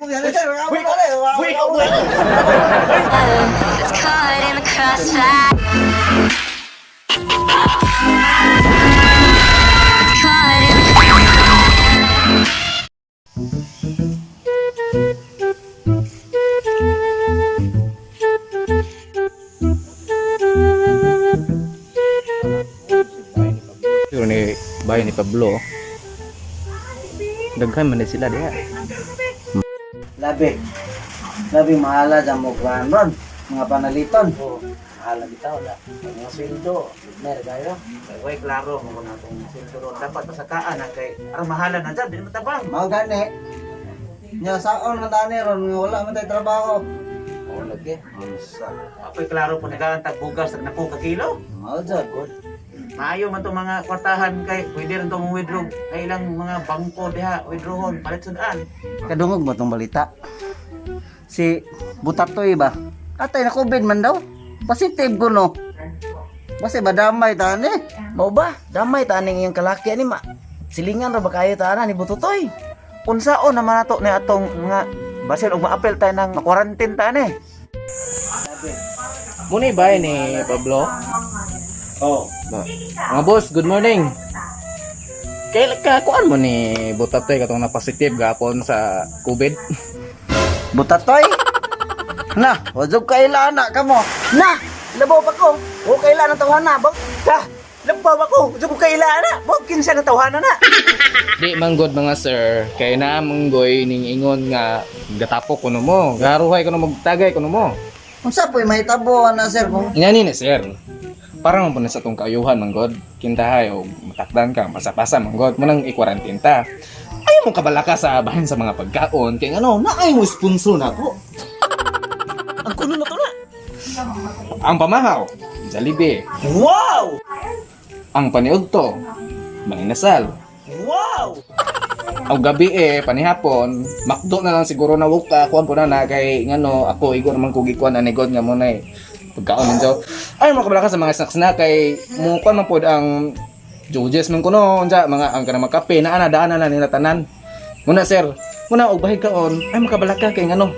It's caught in the crossfire. It's caught in the Pero ni bahay ni Pablo. Daghan man na sila diha. Labi. Labi mahala sa mo kuan ron. Mga panaliton. Oo, mahala bitaw na. Ang mga sweldo, mer kayo. Way klaro mo na itong sweldo ron. Dapat pasakaan na kay aron mahala na dyan, di na matabang. Mao gani. Nya saon man tani ron nga wala man tay trabaho. Oo, lagi. Unsa? Apoy klaro po nagahan tag bugas tag napo ka kilo. Mao jud good. Maayo man tong mga kwartahan kay pwede rin tong withdraw kay ilang mga bangko diha withdrawon palit sudan. Kadungog mo tong balita. Si Butatoy ba? Atay na COVID man daw. Positive ko no. Basta badamay tani. Mao ba? Damay taning iyang kalaki ani ma. Silingan ra ba kayo taana ni Bututoy? Unsaon naman nato ni atong mga basin og maapel tayo ng quarantine ta ni. Muna yung bahay ni Pablo. Oh. Ba. Mga boss, good morning. Kay kakuan mo ni Butatoy katong na positive gapon sa COVID. Butatoy. Na, wajog kaila na kamo. Na, labaw pa ko. O kaila na tawhana ba? Ha, labaw ako. Usa ko kaila na. Bog kinsa na tawhana na. Di man good mga sir, kay na manggoy ning ingon nga gatapok kuno mo, garuhay kuno magtagay kuno mo. Unsa po'y mahitabo ana sir kung Ingani ni sir. Para man po na sa tong kaayuhan man god, kintahay o matakdan ka, masapasa man god, mo nang i-quarantine ta. Ayaw mo kabalaka sa bahin sa mga pagkaon, kay ano, naay mo sponsor na ko. Ang kuno na to na. Ang pamahaw, Jollibee. Wow! Ang paniudto, Manginasal. Wow! Ang gabi eh, panihapon, makdo na lang siguro na wuka, kuan po na na kay ngano, ako igo naman kugi kuan ani god nga mo na eh. Pagkaon ninyo. Ay mo kabalaka sa mga snacks na kay mo kuan man pod ang jujes man kuno unsa mga ang kanang mga kape na ana daan na nila tanan. Muna sir, muna og bahig kaon, ay makabalaka kay ngano.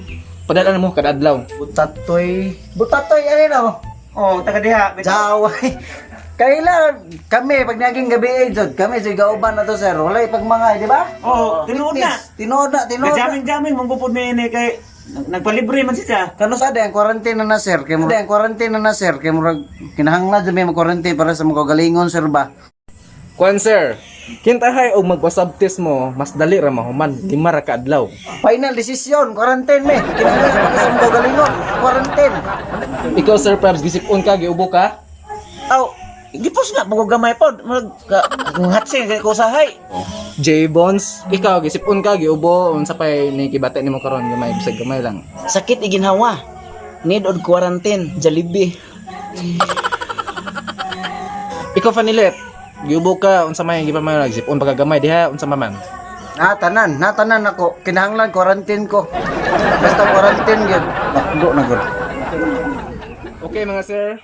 Padala na mo kada adlaw. Butatoy. Butatoy ani no? Oh, taga diha. Jaway. Kaila kami pag naging gabi eh, jud kami jud gauban na to sir. Walay pag mga, di ba? Oh, tinuod na. Tinuod na, tinuod na. Gajamin-jamin mong pupud ni ini kay nagpalibre man siya. Kano sa ang quarantine na na sir, kay murag ang quarantine na na sir, kay murag kinahanglan jud may mag-quarantine para sa mga kagalingon sir ba. Kuan sir, kintahay og magpasabtis mo, mas dali ra mahuman, 5 ra ka adlaw. Final decision, quarantine me. Kinahanglan para sa mga kagalingon, quarantine. Ikaw sir Pabs, gisipon ka, giubo ka? Aw, gipos nga pag gamay pod. Murag hatsing kay kusahay. J Bones, ikaw gisipon ka, giubo, unsa pay ni kibata nimo karon gamay bisag gamay lang. Sakit iginhawa. Need od quarantine, Jollibee. Ikaw Fanilet, giubo ka, unsa may gipa man gisipon pa ka gamay diha, unsa man man. Na tanan, na tanan ako. Kinahanglan quarantine ko. Basta quarantine gyud. Bakdo na gud. Okay mga sir,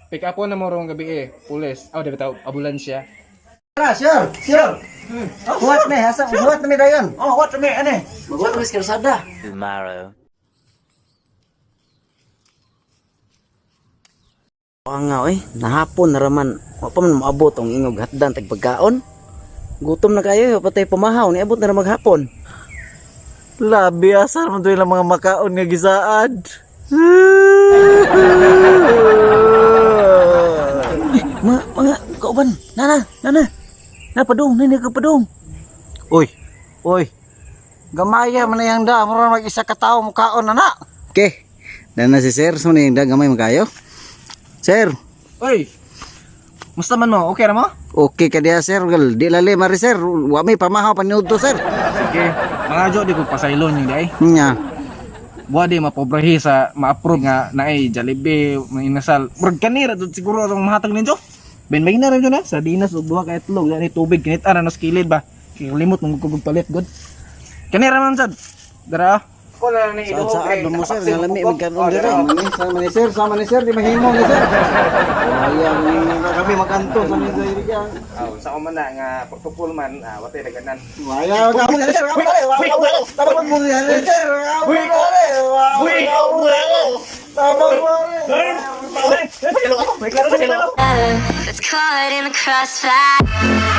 pick up na mo rong gabi eh, pulis. Aw, di ba tawag ambulansya. Tara, sure, sure. Huwat me, asa huwat na mi dayon. Oh, what me ani? Magwat mi sa kalsada. Tomorrow. Ang nga oy, nahapon na raman. Wa pa man moabot ang ingog hatdan tag pagkaon. Gutom na kayo, patay pamahaw, niabot na ra maghapon. Labi asar man tuwi lang mga makaon nga gisaad. Mga kauban, nana, nana. Na padung, nini ka padung. Uy, uy. Gamaya man na yang da, mura mag isa ka tawo mukaon na na. Okay. Dan na si sir, so ni da gamay magayo. Sir, Oy. Musta man mo? Okay ra mo? okay ka diya sir, Gal, di lali mari sir, wa may pamahaw paniudto sir. Sige. Mga jo di ko pasaylon yung day. Nya. Wa di mapobrahi sa ma-approve nga naay Jollibee, may inasal. Murag kanira dud siguro atong mahatag ninyo. Ben may na rin na sa dinas ug duha ka itlog, ani tubig kinit ana nas kilid ba. Kay limot mong kugog palit god. Kanira man sad. Dara. Ah. Ako na lang ni Saan iduhog saan kay mo sir, nakapaksin nga lami ko. magkanon Oh, dire. dira. Sama ni sir, sama ni sir, di mahimo ni sir. Ayaw ni kami makanto sa mga diri ka. Ah, unsa ko man na nga protocol man, watay daganan. Ayaw ka mo sir, tabang mo ni sir. Tabang mo. It's caught in the crossfire.